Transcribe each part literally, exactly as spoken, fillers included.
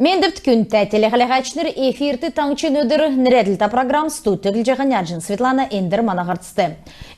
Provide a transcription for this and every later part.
Мендвт, күндтә телехәләһәчнр! Эфирт «Таңһчин өдр» нерәдлтә программ. Студьд Җаһанярҗин Светлана. Эндр мана һарцд.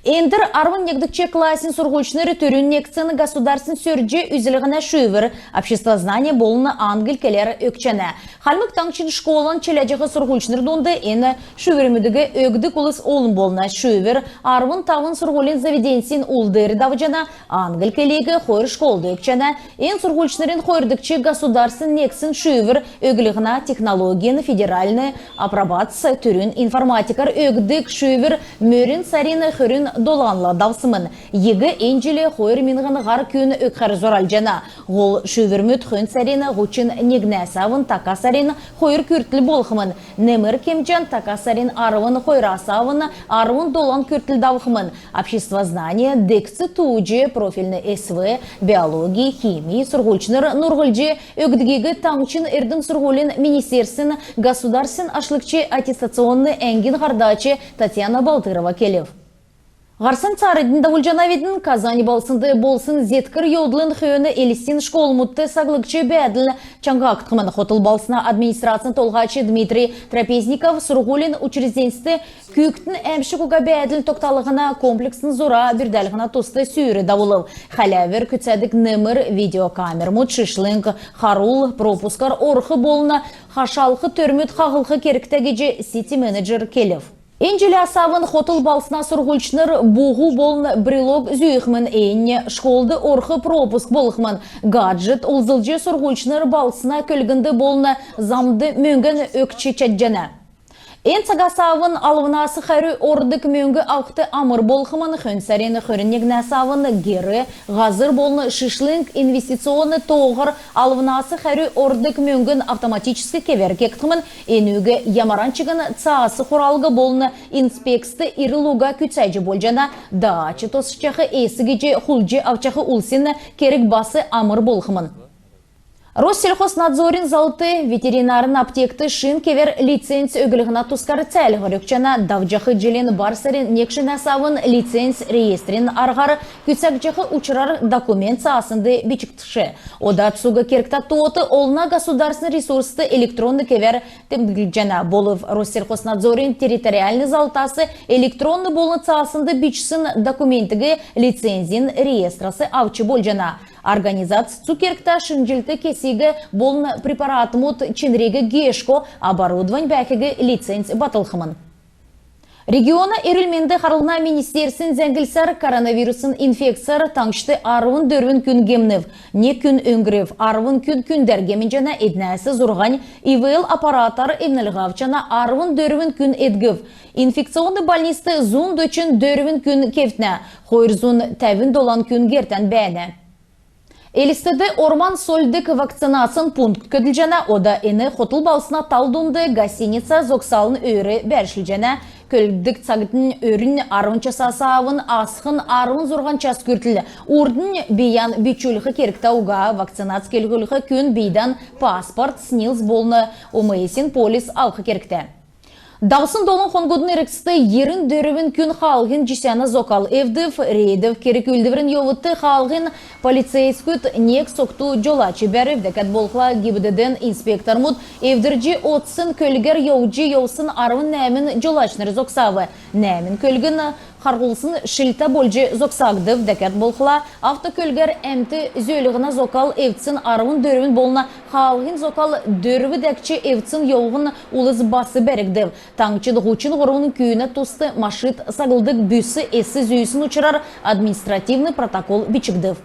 Эндр арвн негдгч классин сурһульчнр түрүн негдсн государственн сөрҗ үзүллһнә шүүвр обществознание болн англь келәр өгчәнә. Хальмг Таңһчин школан чиләҗәх сурһульчнр дунд эн шүүврмүдиг өгдг улс олн болна. Шүүвр арвн тавн сурһулин заведеньсин ул деер давҗана. Англь келиг хойр школд өгчәнә. Эн сурһульчнрин хойрдгч государственн негдсн шүүвр өглһнә технологин федеральн апробац. Түрүн информатикар өгдг шүүвр мөрн сарин хөрн доланла давсмн. ЕГЭ эн җил хойр миңһн һар күн өгхәр зоралҗана. Һол шүүврмүд хөн сарин һучн негнәс авн така сарин хойр күртл болхмн. Немр кемҗән така сарин арвн хойрас авн арвн долан күртл давхмн. Обществознание дегц тууҗ, профильн эсв, биологи, хими сурһульчнр нурһлҗ өгдгиг таңһчин эрдм-сурһулин министерствин государственн ашлгч аттестационн әңгин һардач Татьяна Балтырова келв. Һарцан цааранднь давулҗанавидн. Казань балһснд болсн зеткр йовдлын хөөн Элстин школмудт саглгч бәәдл чаңһагдхмн. Хотл балһсна администрацин толһач Дмитрий Трапезников сурһулин учрежденьст күүкдин әәмшг уга бәәдл тогталһна комплексн зура бүрдәлһнә туст сүүр давулв. Хәләвр күцәдг немр видеокамермуд, шишлң харул, пропускар орх болн хашалх төрмүд хаһлх кергтә гиҗ сити-менеджер келв. Эн җиләс авн хотл балһсна сурһульчнр буһу болн брелок зүүхмн. Эннь школд орх пропуск болхмн. Гаджет олзлҗ сурһульчнр балһсна көлгнд болн замд мөңгән өгч чадҗана. Эн цагас авн алвнас хәрү ордг мөңг авхд амр болхмн. Хөн сарин хөрн негнәс авн гер, һазр болн шишлң инвестиционн тооһар алвнас хәрү ордг мөңгн автоматическ кевәр кегдхмн. Энүг ямаран чигн цаас хуралг болн инспекцд ирл уга күцәҗ болҗана. Даач тосчах эс гиҗ хулдҗ авчах улсин керг бас амр болхмн. Россельхознадзорин залвр ветеринарн аптект шин кевәр лиценз өглһнә тускар цәәлһвр өгчәнә. Давҗах җилин бар сарин нег шинәс авн лиценз реестрин арһар күцәгдҗәх учрар документ цааснд бичгдхш. Ода цуг кергтә тоот олна государственн ресурст электронн кевәр темдглҗәнә. Болв Россельхознадзорин территориальн залврас электронн болн цааснд бичсн документиг лицензин реестрәс авч болҗана. Организац цуг кергтә шинҗллт кесиг болн препаратмуд чинриг гешко оборудовань бәәхиг лиценз батлхмн. Региона эрүл-менд харлһна министерствин зәңглсәр, коронавирусн инфекцәр таңһчд арвн дөрвн күн гемнв. Нег күн өңгрв. Арвн күн күндәр гемнҗәнә, эднәс зурһань ИВЛ аппаратар эмнлһ авчана. Арвн дөрвн күн эдгв. Инфекционн больницд зун дөчн дөрвн күн кевтнә. Хойр зун тәвн долан күн гертән бәәнә. Элстд орман сольдг вакцинацин пункт көдлҗәнә. Ода эн хотл балһсна тал дунд гостиница зогсалын өөр бәәршлҗәнә. Көдлдг цагнь өрүн арвн часас авн асхн арвн зурһан час күртл. Урднь бийән бичүлх кергтә уга. Вакцинац кеүлх күн бийдән паспорт, СНИЛС болн ОМС-ин полис авх кергтә. Давсн долан хонгудын эргцд йирн дөрвн күн хаалһин җисәнә зокал эвдв. Рейдов керг-үүлдврин йовудт хаалһин полицейскүд нег согту җолач бәрв. Дәкәд болхла ГИБДД-н инспектормуд эвдрҗ одсн көлгәр йовҗ йовсн арвн нәәмн җолачнр зогсав. Нәәмн көлгн харһулсн шилтә болҗ зогсагдв. Дәкәд болхла автокөлгәр әмт зөөлһнә зокал эвдсн арвн дөрвн болна. Хаалһин зокал дөрв дәкҗ эвдсн йовһн улс бас бәргдв. Таңһчд һучн һурвн күүнә туст машид саглдг бүс эс зүүсн учрар административн протокол бичгдв.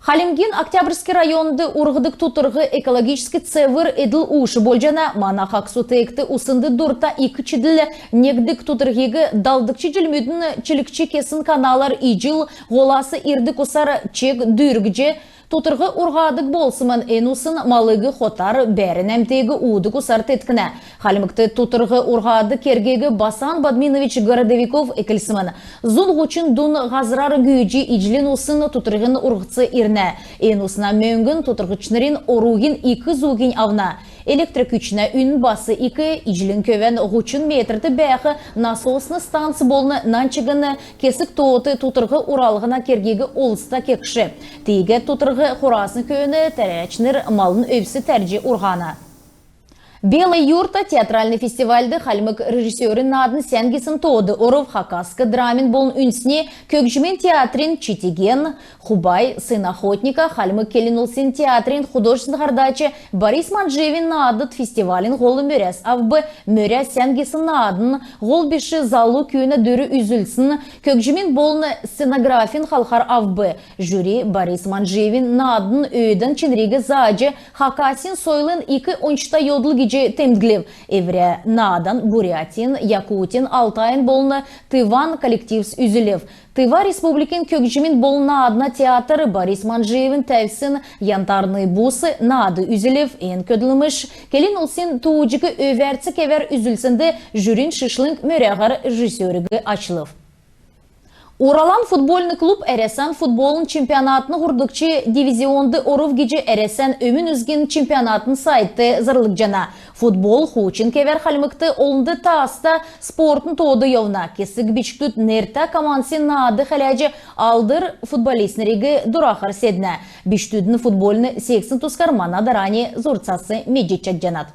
Хальмгин Октябрьск районд урһдг тутрһ экологически цевр эдл-уш болҗана. Мана хагсу теегт уснд дурта ик чидл негддг тутрһиг далдгч җилмүдин чилгч кесн каналар Иҗл һолас ирдг усар чек дүүргҗ, тутрһ урһадг болсмн. Эн усн малыг хотар, бәәрн әмтиг уудг усар теткнә. Хальмгт тутрһ урһадг кергиг Басан Бадьминович Городовиков эклсмн. Зун һучн дун һазрар гүүҗ, Иҗлин усн тутрһин урһц ирнә. Эн усна мөңгн тутрһчнрин оруһин ик зууһинь авна. Электр күчнә үнн бас ик. Иҗлин көвән һучн метрт бәәх насосн станц болн нань чигн кесг тоот тутрһ уралһна кергиг олзта кегдх. Тиигәд тутрһ хурасн хөөн тәрәчнр малын өвс тәрҗ урһана. «Белая юрта» театральн фестивальд хальмг режиссерин наадн сән гисн тоод орв. Хакасск драмин болн үндсн көгҗмин театрин «Читиген», «Хубай — сын охотника», хальмг келн улсин театрин художественн һардач Борис Манджиевин наадд фестивалин һол мөрәс авв. Мөрә сән гисн наадн, һол биш залу күүнә дүр үзүлсн, көгҗмин болн сценографин халхар авв. Жюри Борис Манджиевин наадн өөдән чинриг зааҗ, Хакасин сойлын ик ончта йовдл гиҗ темдглв. Эврә наадан Бурятин, Якутин, Алтайн болн Тыван коллективс үзүлв. Тыва Республикин көгҗмин болн наадна театр Борис Манджиевин тәвсн «Янтарный бус» наад үзүлв. Эн көдлмш келн улсин тууҗиг өвәрц кевәр үзүлснд жюрин шишлң мөрәһәр режиссериг ачлв. «Уралан» футбольн клуб Әрәсән футболын чемпионатын һурвдгч дивизионд орв гиҗ Әрәсән өмн үзгин чемпионатын сайтд зарлгдҗана. Футбол хуучн кевәр Хальмгт олнд тааста спортын тоод йовна. Кесг бичкдүд нертә командсин наад хәләҗ, алдр футболистнриг дурахар седнә. Бичкдүдин футбольн секцин тускар мана дарани зурцас медҗ чадҗанат.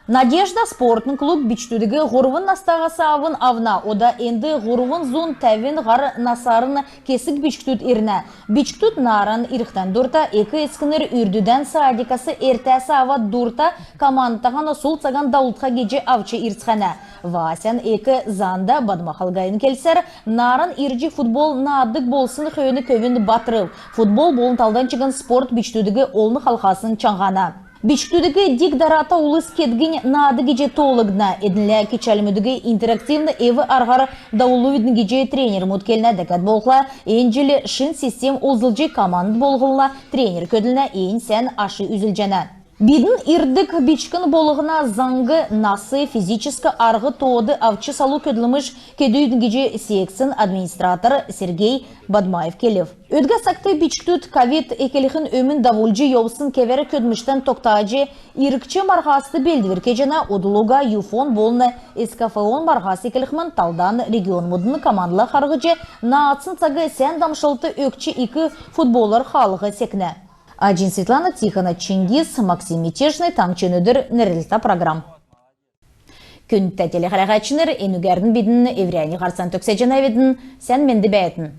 «Надежда» спортын клуб бичкдүдиг һурвн настаһас авн авна. Ода энд һурвн зун тәвн һар насарн кесг бичкдүд ирнә. Бичкдүд нааран ирхдән дурта, эк-эцкнр үрдүдән садикас эртәс авад дурта командтаһан сул цаган давултха гиҗ авч ирцхәнә. Васян эк Занда Бадма Халгаевин келсәр, нааран ирҗ футбол нааддг болсн хөөн көвүн батрв. Футбол болн талдан чигн спорт бичкдүдиг олн халхасн чаңһана. Бичкдүдиг диг-дарата улс кедгнь наад гиҗ тоолгдна. Эднлә кичәлмүдиг интерактивн эв-арһар давулувидн гиҗ тренермүд келнә. Дәкәд болхла, эн җил шин систем олзлҗ, команд болһнла тренер көдлнә. Эн сән аш үзүлҗәнә. Бидн ирдг бичкн болһна заң, нас, физическ арһ тоод авч салу көдлмш кедүвидн гиҗ секцин администратор Сергей Бадмаев келв. Өдгә цагт бичкдүд ковид эклхин өмн давулҗ йовсн кевәр көдлмштән тогтаҗ, иргч марһаст белдвр кеҗәнә. Удл уга ЮФО-н болн СКФО-н марһас эклхмн. Талдан регионмудын командла харһҗ, наадсн цаг сән дамшлт өгч, ик футболар хаалһ секнә. Аҗин Светлана, Тихона Чингис, Максим Мятежный, «Таңһчин өдр» нерәдлтә программ. Күндтә телехәләһәчнр, энүгәрн бидн эврәннь һарцан төгсәҗәнәвидн. Сән менд бәәтн.